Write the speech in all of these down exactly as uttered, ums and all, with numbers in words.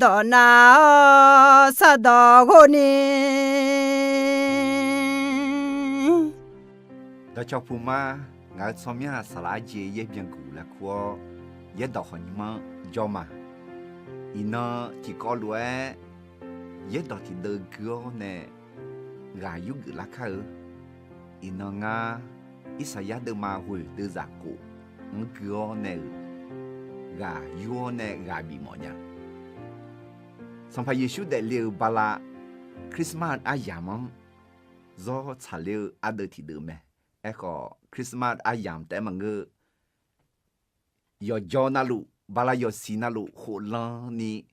dawq nav-awr sardawq ghov ni. Dawqcawq puq ma, ngaq-euq tsawrmyanr-aq saqlaq arjeq yaer byanguq lafkur-awr, yaerdawq khawqnymr-anr jawr ma. Iqnan tiqkawv lof-aer yaerdawq tiqdeuv gui-awr nae ghaq yurgeuf lar kar-eu. Iqnan ngar Irsaqyar deuvma ghoeq deuvzaq kof-anr gui-awr nae-euq ghaq yur-awr nae ghaq bif mawf nya. Sanqpaq Yeqsur daefle-euq bala Christmas aryamq-anr zawr tsaqler-eu ardeuv tiqdeuv mae. Aerkhawf, Christmas aryamq taef-aer maqngeur, yawqjawr navluf, bala yawqsiq navluf khoflanni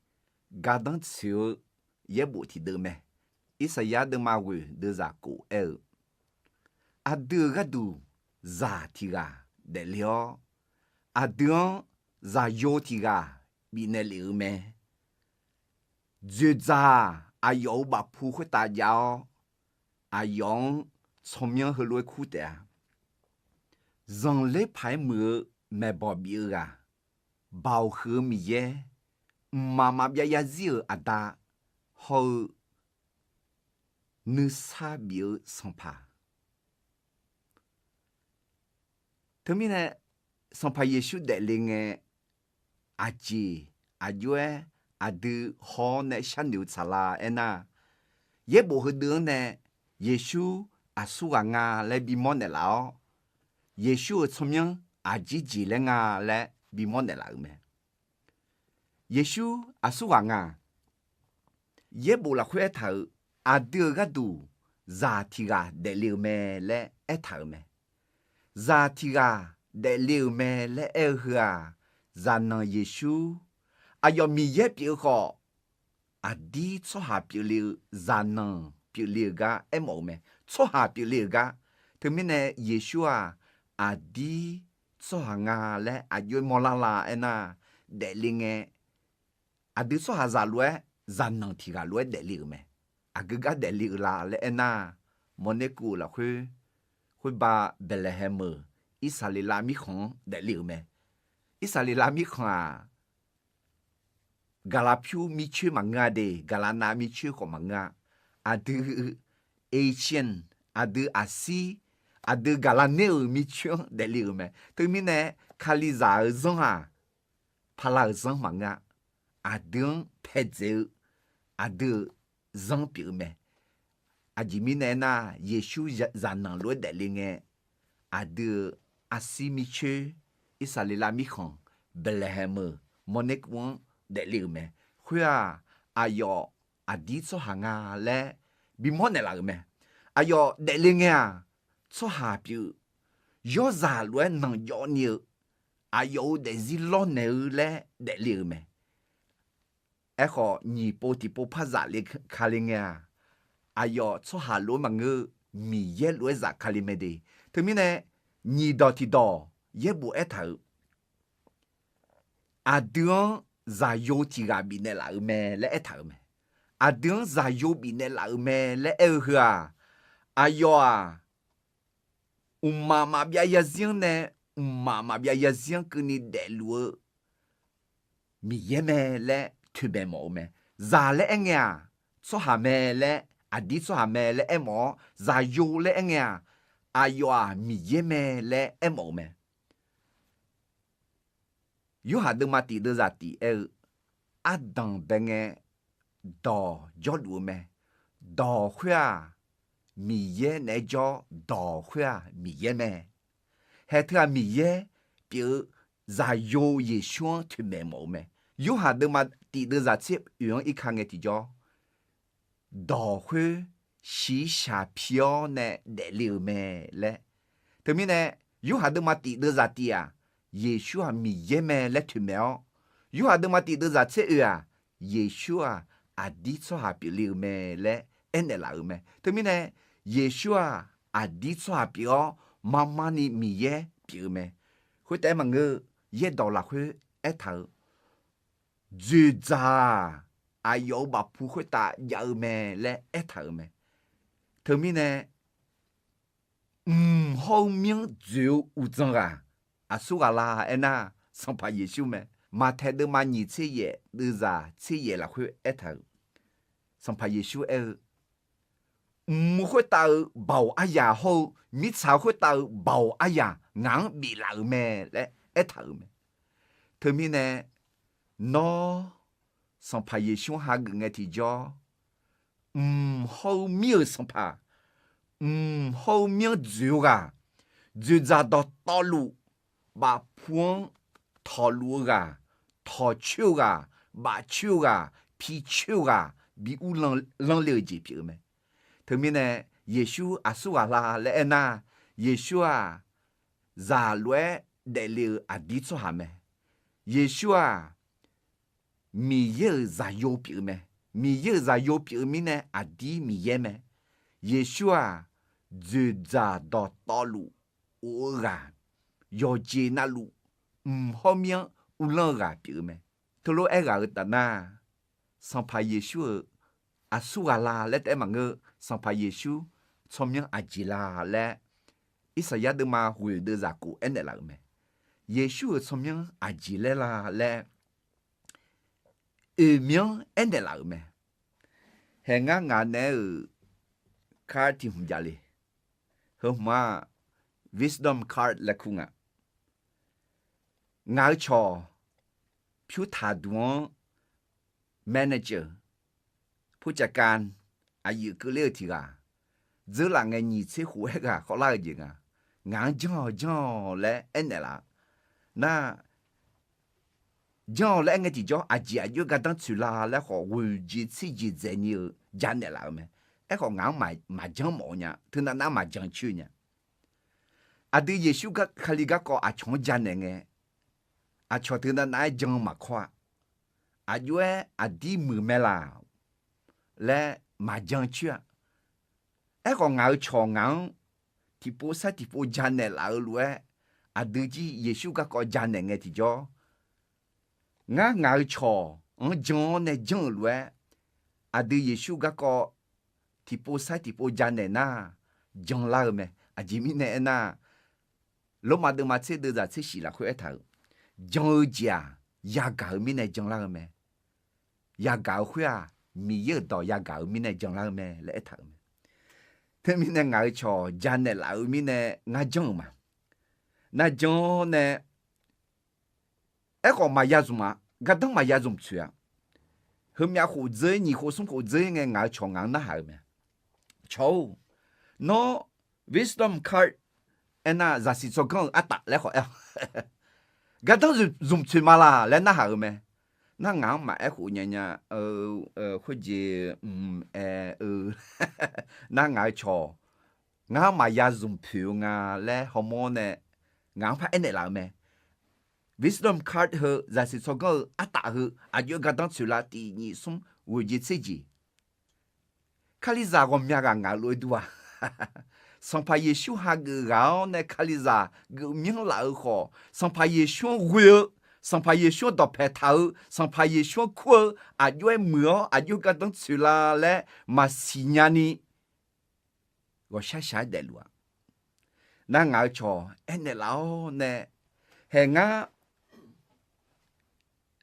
gardanr tsoeq-eu yaerbof tiqdeuv mae. Irsaqyar deuvma ghoeq deuvzaq kof aer-eu, aqdui-euq gharduq zaq tiq ghaq daefle-awr, aqdui-anr zaqyo tiq ghaq bifnaeq lef-euq mae. Dzoeqdzaq-aq, aqyawf-euq bafpu khoertav jav-awr, aqyawf-anr tsawrmyanr heulof-aer kur taef-a. Zanqler paq-aer muiq-eu maeqbawq bif-eu ghaq, Baoq huiq-eu Miqyaer, mqmaq maqbyav zarzir-euq Aqda, hawr-eu nuisar bif-eu Sanqpaq. Teumirnae, Sanqpaq Yeqsur daefle ngae, aqjeq aqjox-aer aqdui haw-awr nae sharnoeq-eu tsaqlar aernar, yaerbof heudeuv-anr nae Yeqsur aqsurghaq nga laer bimawr naeqlaf-awr, Yeqsur-euq tsawrmyanr aqjeq jeq laer nga laer bimawr naeqlaf-euq mae. Yeqsur aqsurghaq nga. Yaerbof lafkhoer aertaq-euq, aqdui-euq gharduq zaq tiq ghaq daefle-euq mae laer aertaq-euq mae. Zaq tiq ghaq daefle-euq mae laer aer-eu heu-aq, zaqnanq Yeqsur, aqyawf Miqyaer pyeuf-eu khawf, aqdir tsawrhaq pyeufle-eu, zaqnanq pyeufle-euq gar aermawf-eu mae. Tsawrhaq pyeufle-euq gar. Teumirnae Yeqsur-aq, aqdir tsawrhaq nga laer aqjox-aer mawrlar la aernar, daefle ngae, aqdui tsawrhaqzaq lof-aer, zaqnanq tiq ghaq lof-aer daefle-euq mae. Aqgeu gar daefle-euq la laer aernar, mawrner kuv-euq lafkhoer, khoerba Baeqlaeqhaeq-euq Irsaqleqlav mirkhanq-anr daefle-euq mae. Irsaqleqlav mirkhanq-aq, gaqlaq pyur mircoer maqngeur-a de, gaqlaq nav mircoer khawf maqngeur-a. Aqdui Asian, aqdui aqsir, aqdui gaqlaq ner-euq mircoer-anr daefle-euq mae. Teumirnae, Kalizaq-euq zanr-aq, paqlaq-euq zanr maqngeur-a. Aqdui-anr paedzaeq-eu, aqdui-euq zanr pyeuf-eu mae. Aqjeq mirnae aernar, Yeqsur zaqnanq lof-aer daefle ngae, aqdui-euq aqsir mircoer, Irsaqleqlav mirkhanq, Baeqlaeqhaeq-euq mawrner kuv-anr daefle-euq mae. Khoer-aq, aqyawf aqdir tsawrhaq nga laer bimawr naeqlaf-euq mae. Aqyawf daefle ngae-aq, tsawrhaq pyeuf, yawrzaq lof-aer nanqjawv ni-eu, aqyawf-euq daefzir lawrnaeq-eu laer daefle-euq mae. Aerkhawf, nyiq pov tiqpov par zaf le ka le ngae-aq, aqyawf tsawrhaq lof-aer maqngeur, Miqyaer lof-aer zaf ka le mae de. Teumirnae, nyiq dawq tiqdawq yaerbof aertaq-euq, aqdui-anr zaqyo tiq ghaq bifnaeq laf-euq mae laer aertaq-euq mae. Aqdui-anr zaqyo bifnaeq laf-euq mae laer aer-eu heu-aq, aqyawf-aq, mqmaq maqbyav zarzir-anr nae, mqmaq maqbyav zarzir-anr keuvni daefluf-eu Miqyaer mae laer toeqmaeq mawf-eu mae. Zaq laer aer ngae-aq, tsawrhaq mae laer, aqdir tsawrhaq mae laer aermawf-awr, zaqyo laer aer ngae-aq, aqyawf-aq Miqyaer mae laer aermawf-eu mae. Yorhaq deuvma tif deuvzaq tif aer-eu, ardanq bae ngae, dawq jawrluf-eu mae. Dawq khoer-aq, Miqyaer naeq-aer jawr, dawq khoer-aq Miqyaer mae. Haeq teu-aq Miqyaer pyeuf-eu zaqyo Yeqsur-anr toeqmaeq mawf-eu mae. Yorhaq deuvma tif deuvzaq tser oeq-anr irka ngae tiqjawr, dawq khoer shiqshaq pi-awr nae daefle-euq mae laer. Teumirnae, Yorhaq deuvma tif deuvzaq tif-aq, Yeqsur-aq Miqyaer mae laer toeqmaeq-awr, Yorhaq deuvma tif deuvzaq tser oeq-aq, Yeqsur-aq aqdir tsawrhaq pyeufle-euq mae laer aernaeq laf-euq mae. Teumirnae, Yeqsur-aq aqdir tsawrhaq pyeuf-awr, marmarni Miqyaer pyeuf-eu mae. Khoertaef-aer maqngeur, yaerdawq lafkhoer aertaq-eu, dzoeqdzaq-aq, aqyawf-euq bafpu khoertav jav-eu mae laer aertaq-euq mae. Teumirnae, mq hawr-eu mir-anr dzoeq-eu uqdzan ghaq aqsur ghaq la aernar, Sanqpaq Yeqsur mae. Maqtaeq deuvma nyiq tser yaef deuvzaq tser yaef lafkhoer aertaq-euq, Sanqpaq Yeqsur aer-eu, Mq khoertav-euq baoq aryaq hawr-eu mirtsaq khoertav-euq baoq aryaq ngaq-anr biflaf-euq mae laer aertaq-euq mae. Teumirnae, nawr Sanqpaq Yeqsur-anr hageuf ngae tiqjawr, mq hawr-eu mir-euq sanqpaq, mq hawr-eu mir-anr dzoeq-eu ghaq, dzoeqdzaq dawqtawvluf, bafpu-anr tawqluf-eu ghaq, tawqcoer-eu ghaq, bafcoer-eu ghaq, picoer-eu ghaq, bi ur lanr le-eu jeq pyeuf-eu mae. Teumirnae, Yeqsur aqsur ghaq la laer aernar, Yeqsur-aq, zaqlof-aer daefle-eu aqdir tsawrhaq mae. Yeqsur-aq, Miqyaer-euq zaqyo pyeuf-eu mae. Miqyaer-euq zaqyo pyeuf-eu mirnae aqdir Miqyaer mae. Yeqsur-aq, dzoeqdzaq dawqtawvluf of-eu ghaq, yawqjeq navluf mq hawr mir-anr uvlanr-eu ghaq pyeuf-eu mae. Teulof-aer ghaq-eu tafnar, Sanqpaq Yeqsur-euq aqsur ghaq la laer taef-aer maqngeur-eu, Sanqpaq Yeqsur tsawrmyanr aqjeq la laer Irsaqyar deuvma ghoeq deuvzaq kof aernaeq laf-euq mae. Yeqsur-euq tsawrmyanr aqjeq laer la laer oeq myanr aernaeq laf-euq mae. Haeq ngar ngaq naeq-aer-euq card tiq hmq jav le. Heu hmq-aq, wisdom card laer kur nga. Ngaq-euq cawq pyurtaq duq-anr manager, ผู้จัดการ aqyuif keuvler-eu tiq ghaq dzeurlaf ngae nyiq tser khof-aer ghaq khawvlar-eu jeq nga. Ngaq-anr janr-awq janr-awq laer aernaeq laf-a. Nar, janr-awq laer aer ngae tiqjawr aqjeq aqjox-aer gardanr tsoeq la laer khawf ghoeq jeq tser jeq dzaeqni-eu janaeq laf-eu mae. Aerkhawf ngaq-anr maqjanr mawf-eu nya, teunav nav-aer maqjan coer nya. Aqdui Yeqsur Kali garkawv aqcawq-anr janaeq ngae, aqcawq teunav nav-aer jan maqkawr-a. Aqjox-aer aqdir muiq mae laq laer maqjan coer-a. Aerkhawf ngaq-euq cawq ngaq-anr tiqpov sair tiqpov janaeq laf-eu lof-aer, aqdui jir Yeqsur garkawv janaeq ngae tiqjawr, ngar ngaq-euq cawq-anr jan-awr nae janr-euq lof-aer, aqdui Yeqsur garkawv tiqpov sair tiqpov janaeq nar, janlar-eu mae. Aqjeq mirnae aernar, Lormav deuvma tser deuvzaq tser shif lafkhoer aertaq-euq, jan-eu jeq-aq, yagaq-eu mirnae janlar-eu mae. Yagaq-eu khoer-aq, Miqyaer-euq dawq yagaq-eu mirnae janlar-eu mae laer aertaq-euq mae. Teumirnae ngaq-euq cawq janaeq laf-eu mirnae ngar janr-euq ma. Nar jan-awr nae, aerkhawf maqya zmq-a, gardanr maqya zmq tsoeq-a. Heumyav khof dzeur-ir nyiq khof smr khof dzeur-ir ngae ngaq-euq cawq ngaq-anr narhaq-eu mae. Cawq-or, nawr wisdom card aernar zaqsiq tsawrganr-euq artaf laer khawf aer-awq. Gardanr zmq tsoeq ma laq laer narhaq-eu mae. Nar ngaq-anr maqaer khof nya nya, khoerjeq, aer-eu, nar ngaq-euq cawq ngar maqya zmq poeq-eu nga laer hawmawr nae ngaq-anr par aernaeq laf-eu mae. Wisdom card heu zaqsiq tsawrganr-eu artaf heu aqjox-aer gardanr tsoeq la tiq nyiq smr ghoeq jeq tser jeq. Kalizaq ghawqmya ghaq ngaq-eu lof-aer dur-a. Sanqpaq Yeqsur hageuf ghaq-awr nae Kalizaq geufmyanr laf-eu khawf, Sanqpaq Yeqsur-anr ghoe-eu, Sanqpaq Yeqsur-anr dawqpaeq taq-eu, Sanqpaq Yeqsur-anr kur-eu, aqjox-aer muiq-awr aqjox-aer gardanr tsoeq la laer maqsiq nyani ghawqshaq shaq-aer daefluf-a. Nar ngaq-euq cawq aernaeq laf-awr nae, haeq ngar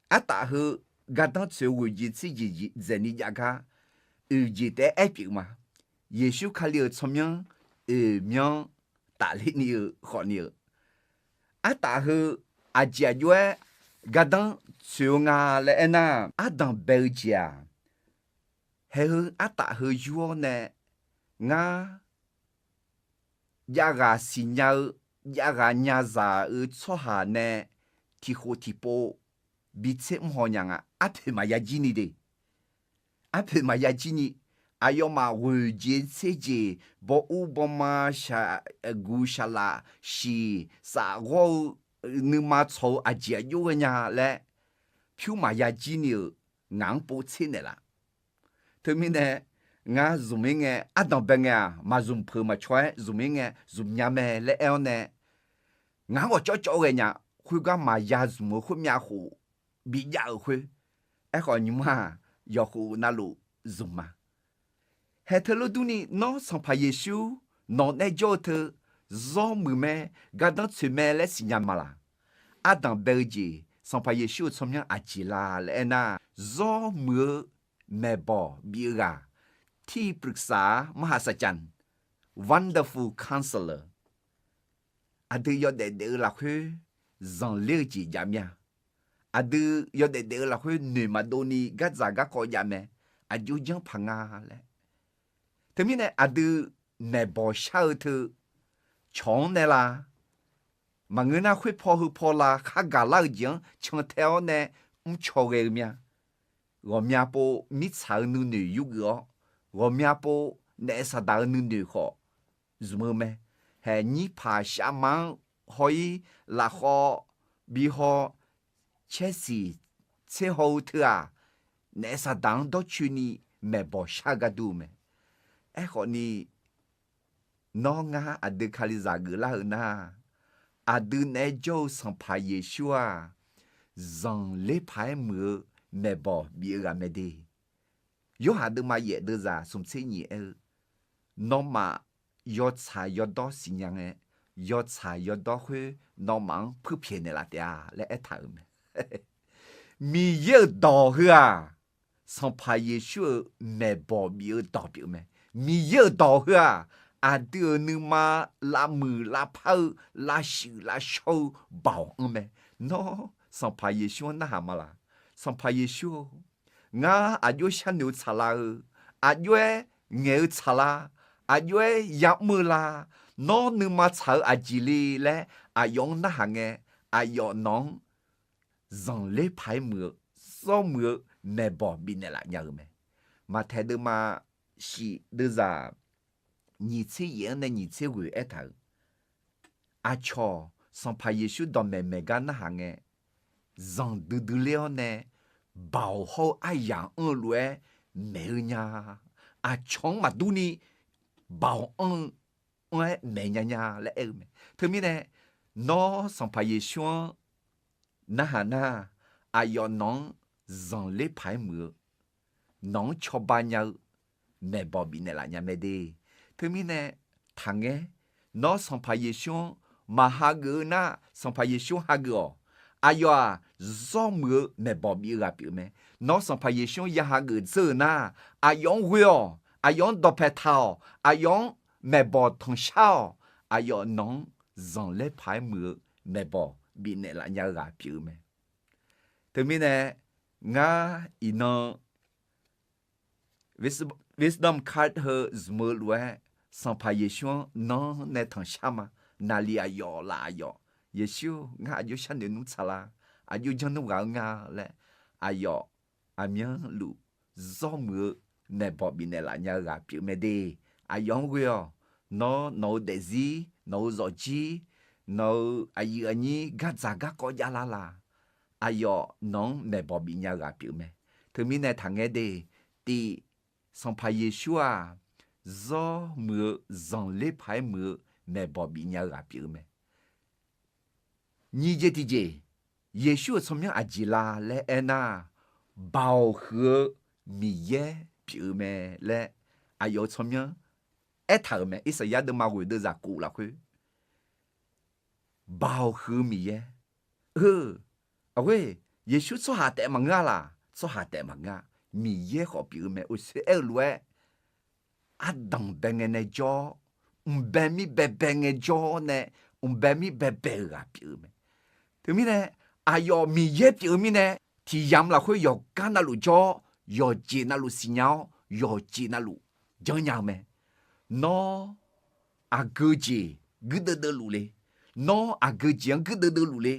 artaf heu gardanr tsoeq-eu ghoeq jeq tser jeq dzaeqni jav gar oeq jeq taef-aer aer pyeuf ma. Yeqsur Kali-euq tsawrmyanr oeq myanr tafler ni-eu khawf ni-eu, artaf heu aqjeq aqjox-aer gardanr tsoeq-eu nga laer aernar, ardanq bae-eu jeq-aq, haeq heu artaf heu yur-awr nae ngar jav ghaq siqnya-eu, jav ghaq nyazaq-eu tsawrhaq nae tiqkhof tiqpov bi tser mr haw nya nga. Arpoeq maqya jir ni de. Arpoeq maqya jir ni, aqyawfmaf ghoeq jeq tser jeq, baw ur baw ma, shaqguq shaqlaf shiq, saf ghawr-eu, nuima tsawq-eu aqjeq aqjox ghae nya laer pyur maqya jir ni-euq ngaq-anr pov tser naeqlaf. Teumirnae ngar zmq-ir ngae, ardanq bae ngae-aq, maqzmq peuq maqcaw-aer zmq-ir ngae zmq nya mae laer aer-awr nae, ngaq-anr ghawqcawv cawv ghae nya. Khoergar maqya zmq-eu khoermyav khof bijav-euq khoer, aerkhawf nymr-aq, yawqkhof navluf zmq ma. Haeq teulof durni nawr Sanqpaq Yeqsur nawq nae jawr-eu teu zawr muiq mae, gardanr tsoeq mae laer siqnya ma laq? Ardanq bae-eu jeq, Sanqpaq Yeqsur-euq tsawrmyanr aqjeq la laer aernar, zawr muiq-eu maeqbawq bif-eu ghaq, ที่ปรึกษา มหัศจรรย์ Wonderful Counselor. Aqdui yawdaef daef-eu lafkhoer zanqler-eu jeq jav mir-a. Aqdui yawdaef daef-eu lafkhoer noeq maqdov ni gardzaq garkawv jav mae. Aqjox janr paq nga laer. Teumirnae aqdui maeqbawq shar-eu teu cawq-anr nae la, maqngeur nar khoerpaw heupaw la khar gaqlar-eu jeq-anr cantae-awr nae mrcaw ghae-eu mir-a. Ghawqmya pov mirtsaq-eu nuinoeq yurgeuf-awr, ghawqmya pov naef saqdaq-eu nuinoeq khawf zmq-eu mae. Haeq nyir paq shavma-anr haw-ir, lafkhawv bihaw caersiq tser haw-eu teu-aq, naef saqdaq-anr dawrcoeni maeqbawq shar-eu gar dur-eu mae. Aerkhawfni, nawr ngar aqdui Kalizaq geuflar-eu nar, aqdui naeq-aer jawr-eu Sanqpaq Yeqsur-aq, zanqler paq-aer muiq-eu maeqbawq bif-eu ghaq mae de. Yorhaq deuvma yaef deuvzaq smq tser nyiq aer-eu, nawmaf yawtsaq yawdawr siqnya ngae, yawtsaq yawdawr khoer nawmaf-anr puirpyaeq naeqlaf taef-a laer aertaq-euq mae. Miqyaer-euq dawq heu-aq, Sanqpaq Yeqsur-euq maeqbawq bif-eu dawq pyeuf mae. Miqyaer-euq dawq heu-aq, aqdui-euq nuima lavmuiq lavpar-eu, lavshuif lavshawr-eu baoq anr mae. Nawr Sanqpaq Yeqsur-anr narhaq ma laq? Sanqpaq Yeqsur-or, ngar aqjox sharnoeq-eu tsaqlar-eu, aqjox-aer ngaeq-eu tsaqlar, aqjox-aer yamr-eu la, nawr nuima tsaq-eu aqjeq le laer aqyawf-anr narhaq ngae, aqyawf nawq-anr zanqler paq-aer muiq-eu, zawr muiq-eu maeqbawq bifnaeq laf nya-eu mae. Maqtaeq deuvma shif deuvzaq nyiq tser yaef-anr nae nyiq tser ghoeq aertaq-euq, aqcawq Sanqpaq Yeqsur dawqmaeq maeq gar narhaq ngae, zanqdui dui ler-awr nae baoq hawr-eu aryaq anr-eu lof-aer maeq-eu nya. Aqcawq-anr maqdur ni baoq anr-eu anr-aer maeq nya nya laer aer-eu mae. Teumirnae, nawr Sanqpaq Yeqsur-anr narhaq nar, aqyawf nawq-anr zanqler paq-aer muiq-eu, nawq-anr cawba nya-eu maeqbawq bifnaeq laf nya mae de. Teumirnae, taqngaer, nawr Sanqpaq Yeqsur-anr maqhageuf-eu nar, Sanqpaq Yeqsur-anr hageuf-awq. Aqyawf-aq, zawr muiq-eu maeqbawq bif-eu ghaq pyeuf mae. Nawr Sanqpaq Yeqsur-anr ya hageuf dzeur-euq nar, aqyawf-anr ghoe-awq, aqyawf-anr dawqpae taq-awq, aqyawf-anr maeqbawq tanqshar-awq, aqyawf nawq-anr zanqler paq-aer muiq-eu maeqbawq bifnaeq laf nya-eu ghaq pyeuf-eu mae. Teumirnae, ngar iqnan Wisdom Card heu zmq-eu lof-aer, Sanqpaq Yeqsur-anr nanr nae tanqshar ma. Naqliq aqyawf laf aqyawf, Yeqsur-or, ngar aqjox sharnoeq nmr tsaqlar, aqjox janr nmr ghaq-eu nga laer, aqyawf aqmyanluf zawr muiq-eu maeqbawq bifnaeq laf nya-eu ghaq pyeuf mae de. Aqyawf-anr ghoe-awq. Nawr nawq-eu daefzir, nawq-eu zawqjir, nawq-eu aqyuif aqnyir gardzaq garkawv javlar laq, aqyawf nawq-anr maeqbawq bifnya-eu ghaq pyeuf mae. Teumirnae taqngaer de, tiq, Sanqpaq Yeqsur-aq, zawr muiq-eu zanqler paq-aer muiq-eu maeqbawq bifnya-eu ghaq pyeuf-eu mae. Nyiq jeq tiqjeq, Yeqsur-euq tsawrmyanr aqjeq la laer aernar, Baoq huiq-eu Miqyaer pyeuf-eu mae laer aqyawf-euq tsawrmyanr aertaq-euq mae. Irsaqyar deuvma ghoeq deuvzaq kov lafkhoer, Baoq huiq-eu Miqyaer. Heu, aqghoer, Yeqsur tsawrhaq taef maqngeur-a laq? Tsawrhaq taef maqngeur-a. Miqyaer khawf pyeuf-eu mae. Oeqsoer aer-eu lof-aer, ardanq bae ngae nae jawr-awr, mqbae mir baebae ngae jawr-awr nae, mqbae mir baebae-euq ghaq pyeuf-eu mae. Teumirnae, aqyawf Miqyaer pyeuf-eu mirnae, tiq yamq lafkhoer yawqgar navluf jawr-awr, yawqjeq navluf siqnya-awr, yawqjeq navluf janrnya-eu mae. Nawr aqgeu jeq guirdeuv deuvluf le? Nawr aqgeu jeq-anr guirdeuv deuvluf le?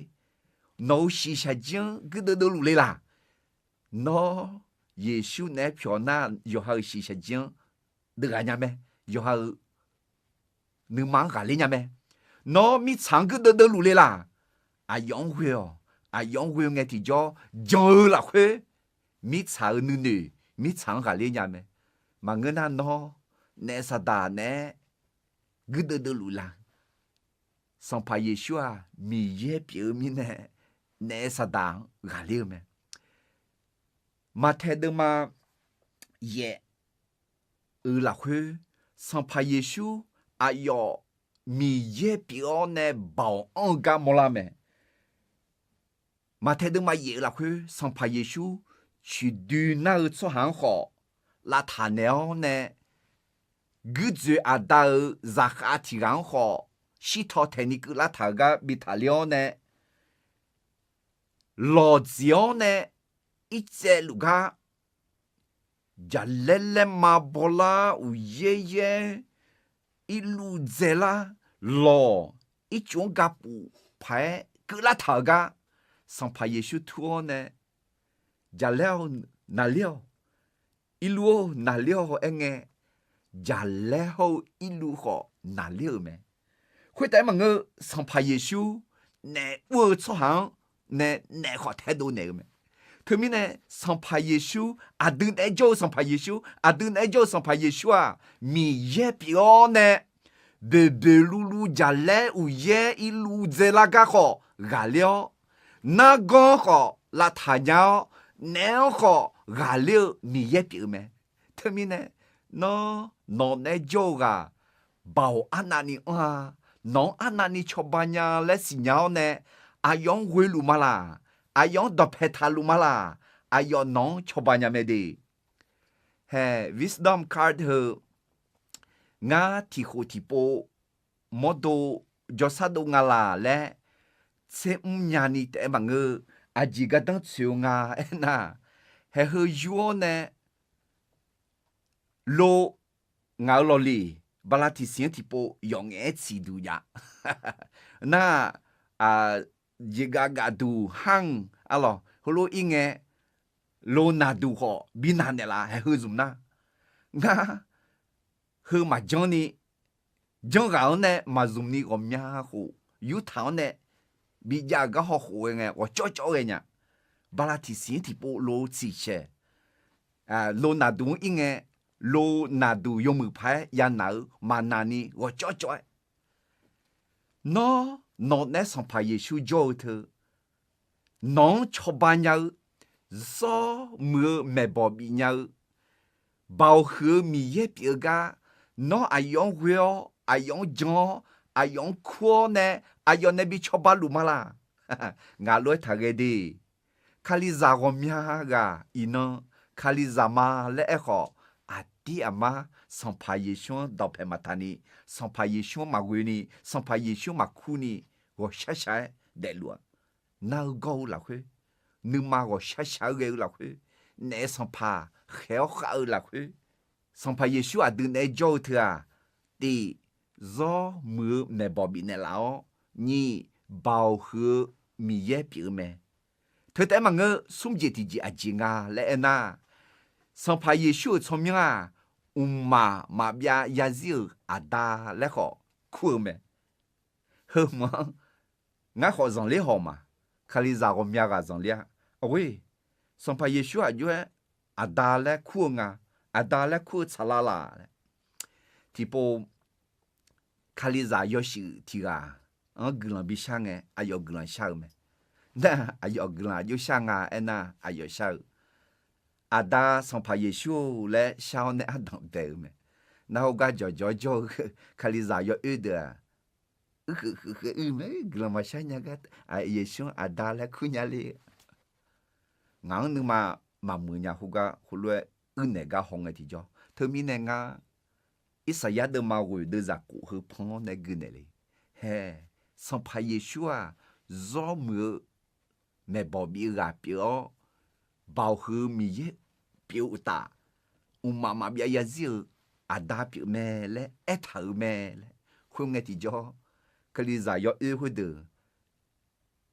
Nawq-euq shiqshaq jir-anr guirdeuv deuvluf le laq? Nawr Yeqsur naeq-aer pyawq nar, yawqha-euq shiqshaq jir-anr deuvghaq nya mae. Yawqha-euq nuima-anr ghaqler nya mae. Nawr mirtsaq-anr guirdeuv deuvluf le laq? Aqyawf-anr ghoe-awq. Aqyawf-anr ghoe ngae tiqjawr jan-eu lafkhoer, mirtsaq-euq nuinoeq mirtsaq-anr ghaqler nya mae. Maqngeur nar nawr naef saqdaq naeq-aer guirdeuv deuvluf la? Sanqpaq Yeqsur-aq, Miqyaer pyeuf-eu mirnae, naef saqdaq-anr ghaqler-eu mae. Maqtaeq deuvma yaef-eu lafkhoer, Sanqpaq Yeqsur aqyawf Miqyaer pyeuf-awr nae baoq anr-eu gar mawrlar mae. Maqtae deuvma yaef-eu lafkhoer Sanqpaq Yeqsur coeqdoi nar-eu tsawrhaq-anr khawf lavtaq naeq-awr nae, guirdzoeq aqda-euq zaqkhav tiq ghaq-anr khawf shirtaw taeqni keuvlar taq-euq gar bi taqler-awr nae, lawqdziq-awr nae irtsaev luf gar jaqlaer laerma bawlar uqyaer yaer irluv dzaelar lawq ircuf-anr gapuf paq-aer keuvlar taq-euq gar Sanqpaq Yeqsur tur-awr nae, jaqlaer-awr naqler-awq, irluv-awr naqler-awq aerngae, jaqlaer hawr-eu irluv khawf naqler-euq mae. Khoertaef-aer maqngeur, Sanqpaq Yeqsur naef ur-eu tsawrhaq-anr nae naef khawf taedov naeq-eu mae. Teumirnae Sanqpaq Yeqsur, aqdui naeq-aer jawr-eu Sanqpaq Yeqsur, aqdui naeq-aer jawr-eu Sanqpaq Yeqsur-aq, Miqyaer pyeuf-awr nae boeqboeq luvluv jaqlaer uqyaer irluv dzaelar gar khawf ghaqler-awr, nargawr-anr khawf lavtaq nya-awr, naef-anr khawf ghaqler-eu Miqyaer pyeuf-eu mae. Teumirnae, nawr nawq naeq-aer jawr-eu ghaq, Baoq arnavni anr-a, nawq-anr arnavni cawba nya laer siqnya-awr nae, aqyawf-anr ghoe luf ma laq, aqyawf-anr dawqpae taq luf ma laq, aqyawf nawq-anr cawba nya mae de. Hae, Wisdom Card heu, ngar tiqkhof tiqpov mawrdo jawrshar dov nga laq laer tser mr nyani taef-aer maqngeur, aqjeq gardanr tsoeq-eu nga aernar, haeq heu yur-awr nae, lo ngaq-euq lawqliq bala tiqsiq-anr tiqpov yawf ngaef-aer tsiqduq jav. Nar, jeqgaf gafduq har-anr arlawq heulof-ir ngae, lo naqduq khawf bi naq naeqlaf haeq heu zmq nar, ngar heu maqjanr ni, janrghaq-anr nae maqzmq ni ghawqmya khof yurtaq-anr nae bijav-euq gar hawkhof-aer ngae ghawqcawv cawv ghae nya. Bala tiqsiq-anr tiqpov lo tsiqsaeq, lo naqduq-anr ir ngae, lo naqduq yawmuiq paq-aer yanaq-eu maqnaq ni ghawqcawv cawv-aer, nawr nawq naeq-aer Sanqpaq Yeqsur jawr-eu teu, nawq-anr cawba nya-eu, zawr muiq-eu maeqbawq bif nya-eu, Baoq huiq-eu Miqyaer pyeuf-eu gar, nawr aqyawf-anr ghoe-awr, aqyawf-anr jan-awr, aqyawf-anr kur-awr nae, aqyawf nae bi cawba luf ma laq? Ngaq lof-aer taqghae de. Kalizaq ghawqmya ghaq iqnan kalizaq ma laer aerkhawf, aqdir aqmar Sanqpaq Yeqsur-anr dawqpae maqtaq ni, Sanqpaq Yeqsur-anr maqghoe ni, Sanqpaq Yeqsur-anr maqkur ni, ghawqshar shaq-aer daefluf-a. Nar-eu gawr-eu lafkhoer, nuima ghawqshar shaq-aer ghae-eu lafkhoer, naef Sanqpaq khaeq-awr khav-eu lafkhoer, Sanqpaq Yeqsur aqdui naeq-aer jawr-eu teu-aq, tiq, zawr muiq-eu maeqbawq bifnaeq laf-awr, nyiq, Baoq huiq-eu Miqyaer pyeuf-eu mae. Teu taef-aer maqngeur, smr jeq tiqjeq aqjeq nga laer aernar, Sanqpaq Yeqsur-euq tsawrmyanr-aq, mqmaq maqbyav yarzir-euq Aqda laer khawf kur-eu mae. Heu hmq-anr ngar khawf zanqler haw ma. Kalizaq ghawqmya ghaq zanqler-a. Aqghoer, Sanqpaq Yeqsur aqjox-aer Aqda laer kur-eu nga. Aqda laer kur-eu tsaqlaq laq laer. Tiqpov, Kalizaq yawshuif tiq ghaq-anr guiqlanq bishar ngae, aqyawf guiqlanq shar-eu mae. Nar, aqyawf guiqlanq aqjox shar nga aernar, aqyawf shar-eu, Aqda Sanqpaq Yeqsur-or laer shar-awr nae ardanq bae-eu mae. Nar, khoergar jawqjawq jawr-eu Kalizaq yawoer deuq-aq, uirkeuv keuv keuv uir mae, guiqlanq maqshar nya gar, Yeqsur-anr Aqda laer kur nya le. Ngaq-anr nuima maqmuiq nya khoergar khoerlof-aer uirnaeq gar haw ngae tiqjawr. Teumirnae ngar, Irsaqyar deuvma ghoeq deuvzaq khof heu pan-awr nae gui naeq le. Hae, Sanqpaq Yeqsur-aq, zawr muiq-eu maeqbawq bif-eu ghaq pyeuf-awr, Baoq huiq-eu Miqyaer pyeuf-eu uqtaf, mqmaq maqbyav yarzir-eu Aqda pyeuf mae laer aertaq-euq mae laer. Khoerngae tiqjawr, Kalizaq yawoer khoerdeuq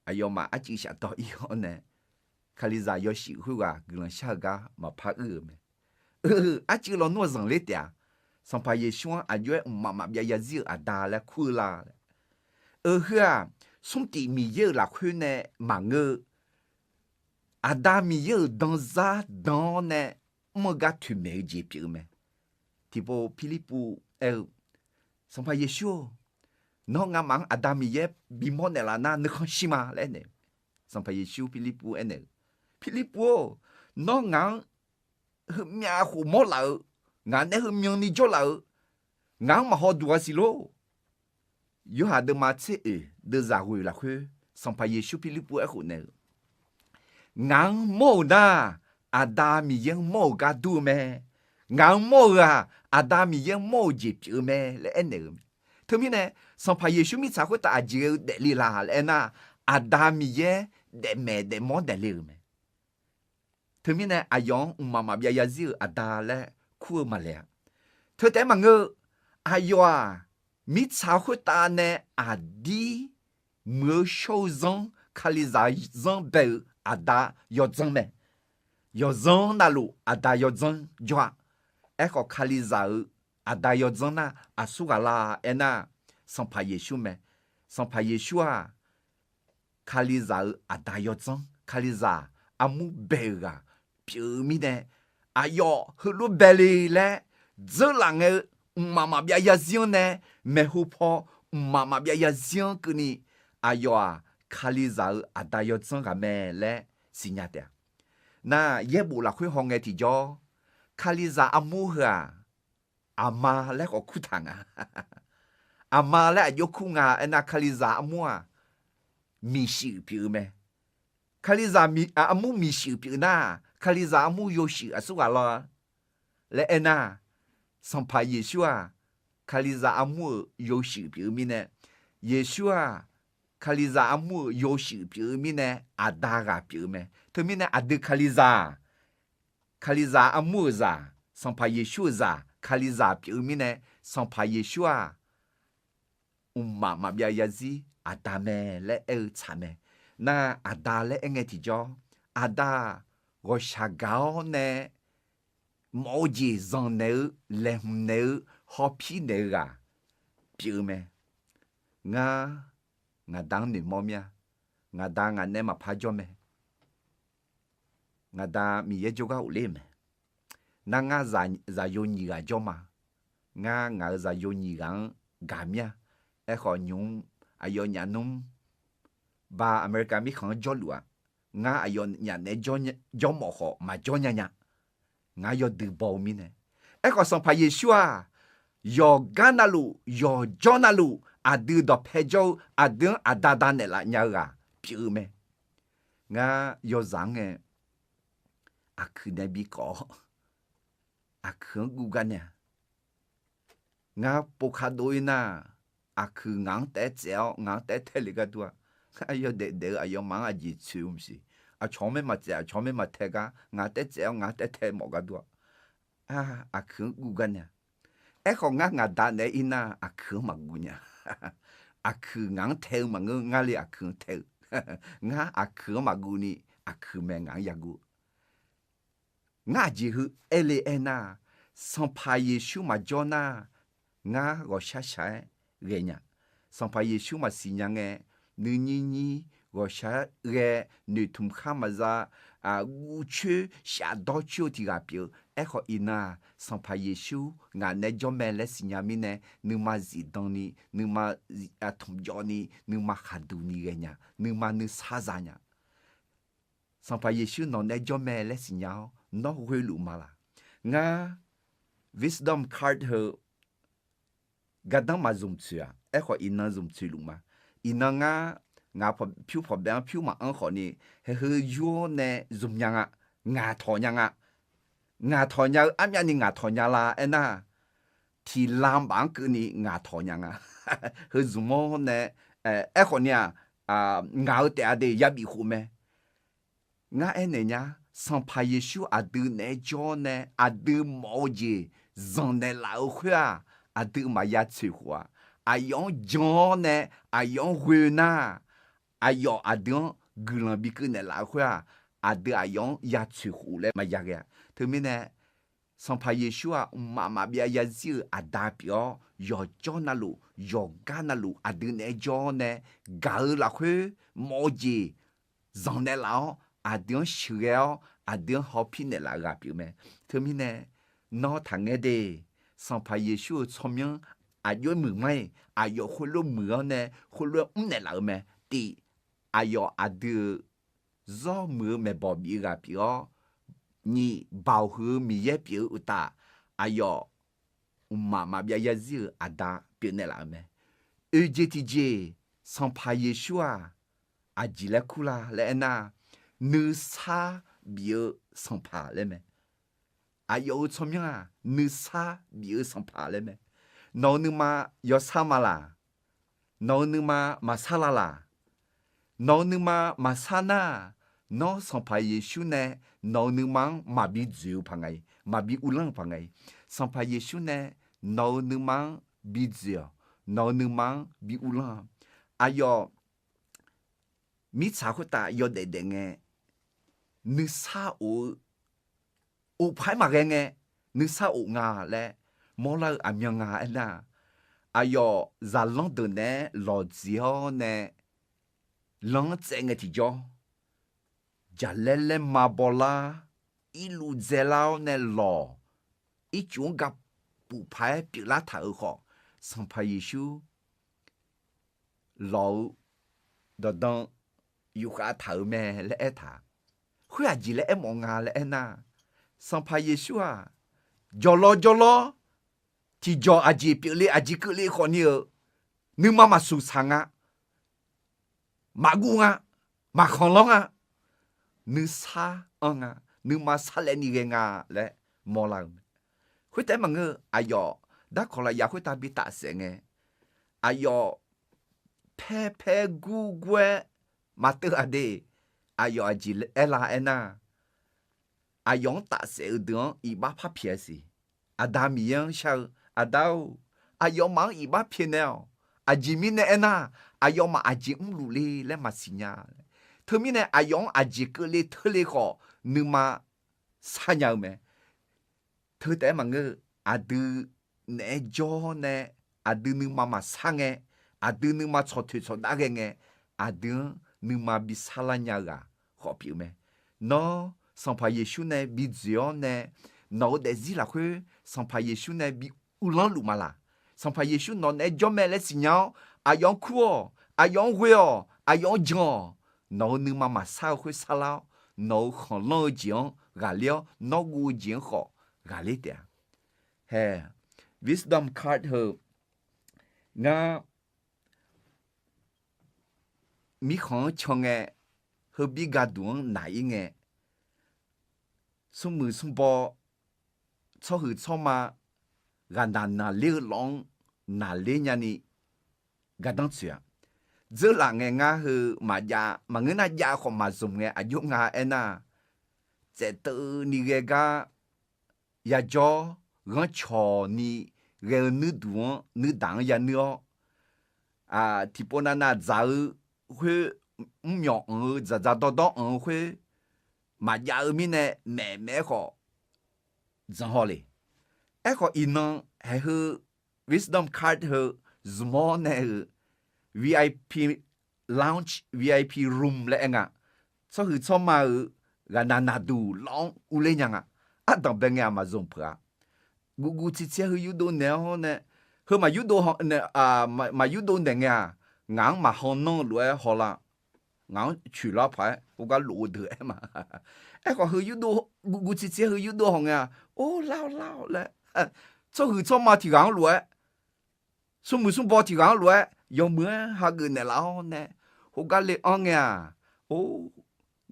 aqyawfmaf arcuiv shafdawq ir-awr nae, Kalizaq yawshuif khoerghaq guiqlanq shar-eu gar maqpar uir-euq mae. Arcuiv lawnmr-eu zanqler taef-a. Sanqpaq Yeqsur-anr aqjox-aer mqmaq maqbyav yarzir-euq Aqda laer kur-eu la laer. Eu, heu-aq, smrtif Miqyaer-euq lafkhoer nae maqngeur-eu, Aqda Miqyaer-euq danzar dan-awr nae mr-eu gar toeqmaeq-eu jeq pyeuf-eu mae. Tiqpov Pirlirpuv aer-eu, Sanqpaq Yeqsur-or, nawr ngamaf-anr Aqda Miqyaer bimawr naeqlaf nar nuikhanr shir ma laer aernaeq-eu. Sanqpaq Yeqsur Pirlirpuv aernaeq-eu, Pirlirpuv-or, nawr ngaq-anr heumyav khof mawr laf-eu, ngaq nae heumyan ni jawr laf-eu, ngaq-anr maqhaw duq-a siq lor. Yorhaq deuvma tser oeq deuvzaq ghoeq lafkhoer Sanqpaq Yeqsur Pirlirpuv aerkhof naeq-eu, Ngaq-anr mawr-euq nar, Aqda Miqyaer-anr mawr-euq gar dur-eu mae. Ngaq-anr mawr-euq-aq, Aqda Miqyaer-anr mawr-euq jeq pyeuf-eu mae laer aernaeq-euq mae. Teumirnae, Sanqpaq Yeqsur mirtsaq khoertav aqjeq ghae-eu daefle laq laer aernar, Aqda Miqyaer daefmaeq daefmawr daefle-euq mae. Teumirnae aqyawf-anr mqmaq maqbyav yarzir-euq Aqda laer kur-eu maqle-a. Teu taef-aer maqngeur, aqyawf-aq, mirtsaq khoertav nae aqdir muiq-eu shawr-eu zanr, Kalizaq zanr bae-euq Aqda yawdzanr mae. Yawdzanr navluf Aqda yawdzanr jawr-a. Aerkhawf, Kalizaq-euq Aqda yawdzanr nar aqsur ghaq la aernar, Sanqpaq Yeqsur mae. Sanqpaq Yeqsur-aq, Kalizaq-euq Aqda yawdzanr, Kalizaq armur bae-euq ghaq pyeuf-eu mirnae, aqyawf heulof bae le laer dzeurlaf ngae-eu mqmaq maqbyav yarzir-anr nae, maeqhu paw mqmaq maqbyav yarzir-anr keuvni, aqyawf-aq, Kalizaq-euq Aqda yawdzanr ghaq mae laer siqnya taef-a. Nar, yaerbof lafkhoer hawngae tiqjawr, Kalizaq armur heu-aq, aqma laer khawf kurtaq nga. Aqma laer aqjox kur nga aernar, Kalizaq armur-aq, miqshuif pyeuf-eu mae. Kalizaq armur miqshuif pyeuf nar, Kalizaq armur yawshuif aqsur ghaq law laer aernar, Sanqpaq Yeqsur-aq, Kalizaq armur-euq yawshuif pyeuf-eu mirnae, Yeqsur-aq, Kalizaq armur-euq yawshuif pyeuf-eu mirnae, Aqda ghaq pyeuf-eu mae. Teumirnae aqdui Kalizaq, Kalizaq armur-euq zaq, Sanqpaq Yeqsur-euq zaq, Kalizaq pyeuf-eu mirnae, Sanqpaq Yeqsur-aq, mqmaq maqbyav yarzir Aqda mae laer aer-eu tsaq mae. Nar, Aqda laer aer ngae tiqjawr, Aqda-aq, ghawqshaq gaq-awr nae mawf-eu jeq zanqnaeq-eu, laeqhmq naeq-eu, hawpir naeq-eu ghaq pyeuf-eu mae. Ngar, ngaq Da-anr noeqmawr mir-a. Ngaq Da ngaq naeq-aer maqpar jawr mae. Ngaq Da Miqyaer jawrgar ghofler-euq mae. Nar, ngar zaqyo nyiq ghaq jawr ma. Ngar ngaq-euq zaqyo nyiq ghaq-anr gaq mir-a. Aerkhawf, nymq-mr aqyawfnyaf nmr ba America mirkhanq-anr jawrluf-aq, ngar aqyawfnyaf naeq-aer jawr mawf khawf maqjawr nya nya. Ngar yawdui baw-eu mirnae. Aerkhawf, Sanqpaq Yeqsur-aq, yawqgar navluf, yawqjawr navluf, aqdui dawqpae jawr-eu, aqdui-anr aqda da naeqlaf nya-eu ghaq pyeuf-eu mae. Ngar yawzaq-anr ngae, aqkuiq nae bikawv-awr, aqkuiq-anr guv gar nae-a. Ngar pov ka dov-ir nar, aqkuiq ngaq-anr taef-aer tsaev-awr ngaq-anr taef-aer tae le gar dur-a. Ngar yawdaef daef-eu aqyawfmaf-anr aqjeq tsoeq-eu maqsiq. Aqcawq-anr maer maqtsaev, aqcawq-anr maer maqtae gar, ngaq-anr taef-aer tsaev-awr ngaq-anr taef-aer tae mawf gar dur-a. Aqkuiq-anr guv gar nae-a. Aerkhawf, ngar ngaq Da naeq-aer ir nar, aqkuiq-anr maqguv nya. Aqkuiq ngaq-anr tae-eu maqngeur, ngar le aqkuiq-anr tae-eu. Ngar aqkuiq-anr maqguv ni, aqkuiq mae ngaq-anr yaguv. Ngar aqjeq heu aer le aernar, Sanqpaq Yeqsur maqjawr nar, ngar ghawqshaq shaq-aer ghae nya. Sanqpaq Yeqsur maqsiq nya ngae, nuinyir nyir ghawqshaq-aer ghae, noeqtmq khar maqza, guvcoer shafdawr coer-eu tiq ghaq pyeuf-eu. Aerkhawf, iqnan-aq, Sanqpaq Yeqsur ngaq naeq-aer jawr mae laer siqnya mirnae, nuima zifdan ni, nuima tmqjawv ni, nuima khaqduq ni ghae nya, nuima nuisar za nya. Sanqpaq Yeqsur nawq naeq-aer jawr mae laer siqnya-awr nawr ghoeluf ma laq? Ngar Wisdom Card heu gardanr maqzmq tsoeq-aq, aerkhawf iqnan zmq tsoeq luf ma. Iqnan ngar, ngaq pyur pawqbae-anr pyur maqanr khawfni, haeheu yur-awr nae zmq nya nga, ngaq tawq nya nga. Ngaq tawq nya-eu armyavni ngaq tawq nya la aernar, tiqlanq baf-anr keuvni ngaq tawq nya nga. Heu zmq-awr nae, aerkhawfni-aq, ngaq-eu taef-a de yabif khof mae. Ngar aernaeq nya, Sanqpaq Yeqsur aqdui naeq-aer jawr-awr nae aqdui mawf-eu jeq zanqnaeq laf-eu khoer-aq, aqdui maqya tsoeq khof-aq, aqyawf-anr jan-awr nae aqyawf-anr ghoe nar, aqyawf aqdui-anr guiqlanq bikeuv naeqlaf-eu khoer-aq, aqdui aqyawf-anr ya tsoeq khof laer maqya ghae-a. Teumirnae, Sanqpaq Yeqsur-aq, mqmaq maqbyav zarzir-euq aqda pyeuf-awr, yawqjawr navluf, yawqgar navluf aqdui naeq-aer jawr-awr nae, gaq-eu lafkhoer mawf-eu jeq zanqnaeq laf-awr, aqdui-anr sheuqghae-awr, aqdui-anr hawpir naeqlaf-eu ghaq pyeuf mae. Teumirnae, nawr taqngaer de, Sanqpaq Yeqsur-euq tsawrmyanr aqjox-aer muiqmanr-iq, aqyawf khoerlof muiq-awr nae khoerlof-aer mrnaeq laf-eu mae. Tiq, aqyawf aqdui-euq zawr muiq-eu maeqbawq bif-eu ghaq pyeuf-awr, nyiq, baoq huiq-eu Miqyaer pyeuf-eu uqtaf, aqyawf mqmaq maqbyav zarzir-euq aqda pyeufnaeq laf-euq mae. Oeq jeq tiqjeq, Sanqpaq Yeqsur-aq, aqjeq laer kur la laer aernar, nuisar bif-eu sanqpaq laer mae. Aqyawf-euq tsawrmyanr-aq, nuisar bif-eu sanqpaq laer mae. Nawq-euq nuima yawsar ma laq? Nawq-euq nuima maqsar la laq? Nawq-euq nuima maqsar nar, nawr Sanqpaq Yeqsur nae nawq-euq nuima-anr maqbi dzoeq-eu paq nga-ir, maqbi uvlanr-eu paq nga-ir. Sanqpaq Yeqsur nae nawq-euq nuima-anr bi dzoeq-awq. Nawq-euq nuima-anr bi uvlanr-a. Aqyawf mirtsaq khoertav yawdaef daef ngae, nuisar of-eu, of paq-aer maqghae ngae, nuisar of nga laer mawrlar-eu aqmyan nga aernar, aqyawf zaqlanr deuq naeq-aer lawqdzeq-awr nae, lan-anr tsaev ngae tiqjawr, jaqlaer laerma bawlar, irluv dzaelar-awr nae lawq, ircuf-anr gapuf paq-aer pyeuflar taq-euq khawf, Sanqpaq Yeqsur lawq-eu dawqdan yufkhav taq-euq mae laer aertaq. Khoer aqjeq laer aermawf nga laer aernar, Sanqpaq Yeqsur-aq, jawqlawr jawrlawr, tiqjawq aqjeq pyeufle aqjeq keuvle khawfni-euq nuima maqsuq saq nga, maqguv nga, maqkhanq lanr nga, nuisar anr nga, nuima sarlaevni ghae nga laer mawrlar-eu mae. Khoertaef-aer maqngeur-eu, aqyawf darkawq lafyaq khoertav bi tafsaef ngae, aqyawf paer paer gur gur-aer maqteuv-aq de. Aqyawf aqjeq aerlar aernar, aqyawf-anr tafsaef-eu deuq-anr iqbax par pyaeq-a siq. Aqda Miqyaer-anr shar-eu, Aqda-or, aqyawfmaf-anr iqbax pyaeqnaeq-awq. Aqjeq mirnae aernar, aqyawfmaf aqjeq mrluf le laer maqsiq nya. Teumirnae aqyawf-anr aqjeq keuvle teule khawf nuima sar nya-eu mae. Teu taef-aer maqngeur-eu, aqdui naeq-aer jawr-awr nae, aqdui nuima maqsar ngae, aqdui nuima tsawqtoeq tsawqdav ghae ngae, aqdui-anr nuima bi sarlar nya-eu ghaq khawf pyeuf mae. Nawr Sanqpaq Yeqsur nae bi dzoeq-awr nae, nawq-eu daefzir lafkhoer Sanqpaq Yeqsur nae bi uvlanr luf ma laq? Sanqpaq Yeqsur nawq naeq-aer jawr mae laer siqnya-awr, aqyawf-anr kur-awq, aqyawf-anr ghoe-awq, aqyawf-anr jan-awq. Nawq-eu nuima maqsar-eu khoer sarlar-awr, nawq-eu khanqlanr-eu jeq-anr ghaqler-awr, nawr guv-eu jeq-anr khawf ghaqler taef-a. Hae, Wisdom Card heu ngar mirkhanq-anr can ngae, heubir gharduq-anr naq-ir ngae, smrmuiq smrbaw, tsawrhuiq tsawrma, ghaqnaq naqler-eu lawf-anr naqler nyani gardanr tsoeq-a. Dzeurlaf ngae ngar heu maqjav, maqngeur nar jav khawf maqzmq ngae aqjox nga aernar, tsaevteuv ni ghae gar yajawr ghanrcawq ni ghae-eu nuirduq-anr nuirdaq-anr yanuir-awr, tiqpov navnav dzaq-eu khoer, mrmyawq anq-eu dzaqdzaq dawrdawr anq-eu khoer maqjav-eu mirnae, maef maef-aer khawf dzanq haw le. Aerkhawf iqnan haeq heu Wisdom Card heu zmq-awr nae-euq VIP lounge, VIP room laer aer nga. Tsawrhuiq tsawrma-euq ghaqnaq naqduq lawf-anr urler nya nga. Ardanq bae ngae-aq maqzmq peuq-a. Guvguv tsirtser heu yurdov naeq-awr nae, heu maqyurdov naeq ngae-aq, ngaq-anr maqhaw nanr-eu lof-aer hawlar. Ngaq-anr coeqlar paq-aer khoergar lof-eu deuq aer ma. Aerkhawf heu yurdov, guvguv tsirtser heu yurdov haw ngae-aq, or lar-awr lar-awr laer, tsawrhuiq tsawrma tiq ghaq-anr lof-aer, smrmuiq smrbaw tiq ghaq-anr lof-aer yawmuiq-aer hageuf naeqlaf-awr nae, khoergar le-anr ngae-aq, or,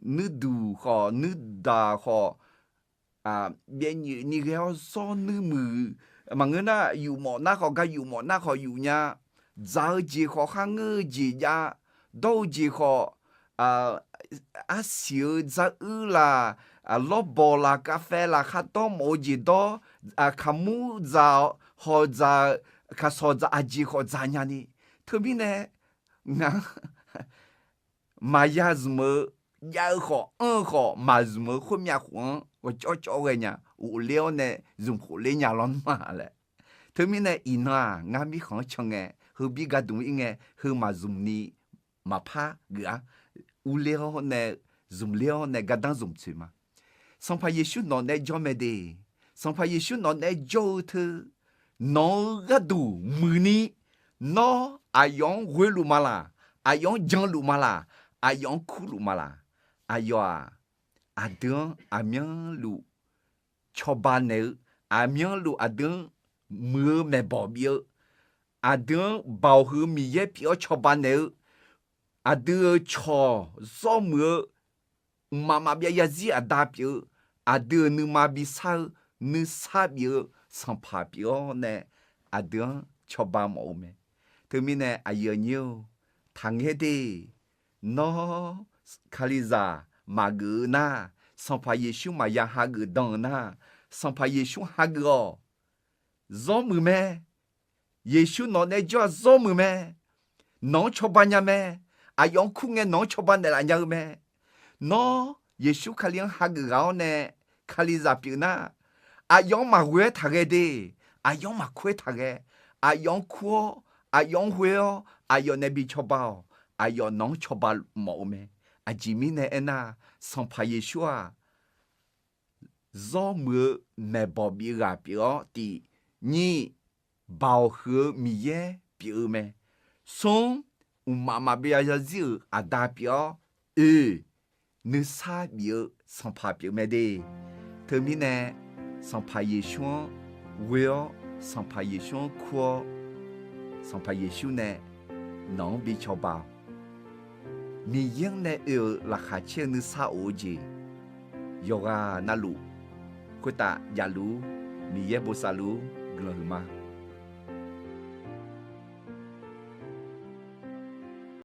nuirduq khawf nuirdaq khawf, byav nyoeq ni ghae-awr zawr nuir muiq, maqngeur nar yufmawf nar khawf gar yufmawf nar khawf yuf nya, dzaq-eu jeq khawf kharngeur-eu jeq jav, dawr-eu jeq khawf, arsiq-eu dzaruir laq, lawrbawq laq, kavfae laq, khardawr mawf-eu jeq dawr, kaqmur dzaq, hawq dzaq, kaqsawq dzaq, aqjeq khawf dzaq nyani. Teumirnae ngaq-anr maqya zmq-eu, jav-eu khawf anr-eu khawf maqzmq-eu khoermyav khof-anr ghawqcawv cawv ghae nya. Ghofler-awr nae zmq khofler nya lawr nmr-a laer. Teumirnae iqnan-aq ngar mirkhanq-anr can ngae, heubir gardmq ir ngae, heu maqzmq ni maqpar geuf-ar. Urler-awr nae, zmqler-awr nae gardanr zmq tsoeq ma. Sanqpaq Yeqsur nawq naeq-aer jawr mae de. Sanqpaq Yeqsur nawq naeq-aer jawr-eu teu, nawq-eu gharduq muiqni, nawr aqyawf-anr ghoeluf ma laq, aqyawf-anr janluf ma laq, aqyawf-anr kurluf ma laq. Aqyawf-aq, aqdui-anr aqmyanluf cawba naeq-eu, aqmyanluf aqdui-anr muiq-eu maeqbawq bif-eu, aqdui-anr baoq heu Miqyaer pyeuf-awr cawba naeq-eu, aqdui-euq cawq zawr muiq-eu mqmaq maqbyav zarzir aqda pyeuf-eu, aqdui-euq nuima bisar-eu, nuisar bif-eu sanqpaq pyeuf-awr nae, aqdui-anr cawba mawf-eu mae. Teumirnae aqyuif aqnyir-or, taqngaer de. Nawr, Kalizaq maqgeuf-eu nar, Sanqpaq Yeqsur maqya hageuf dan-eu nar, Sanqpaq Yeqsur hageuf-awq. Zawr muiq mae. Yeqsur nawq nae jawr-aq zawr muiq mae. Nawq-anr cawba nya mae. Aqyawf-anr kur ngae nawq-anr cawba naeqlaf nya-eu mae. Nawr Yeqsur Kali-anr hageuf ghaq-awr nae Kalizaq pyeuf nar, aqyawf-anr maqghoe-aer taqghae de. Aqyawf-anr maqkur-aer taqghae. Aqyawf-anr kur-awr, aqyawf-anr ghoe-awr, aqyawf nae bi cawba-awq. Aqyawf nawq-anr cawba mawf-eu mae. Aqjeq mirnae aernar, Sanqpaq Yeqsur-aq, zawr muiq-eu maeqbawq bif-eu ghaq pyeuf-awr tiq, nyiq, Baoq huiq-eu Miqyaer pyeuf-eu mae. Smr, mqmaq maqbyav zarzir-euq aqda pyeuf-awr, oe, nuisar bif-eu sanqpaq pyeuf mae de. Teumirnae Sanqpaq Yeqsur-anr ghoe-awr, Sanqpaq Yeqsur-anr kur-awr, Sanqpaq Yeqsur nae nawq-anr bi cawba-awq. Miqyaer-anr nae oe-euq laqkhaq caer-eu nuisar of-eu jeq yawqghaq navluf khoertav javluf-ur. Miqyaer bosav luf-ur. Guiqlanq huiqma.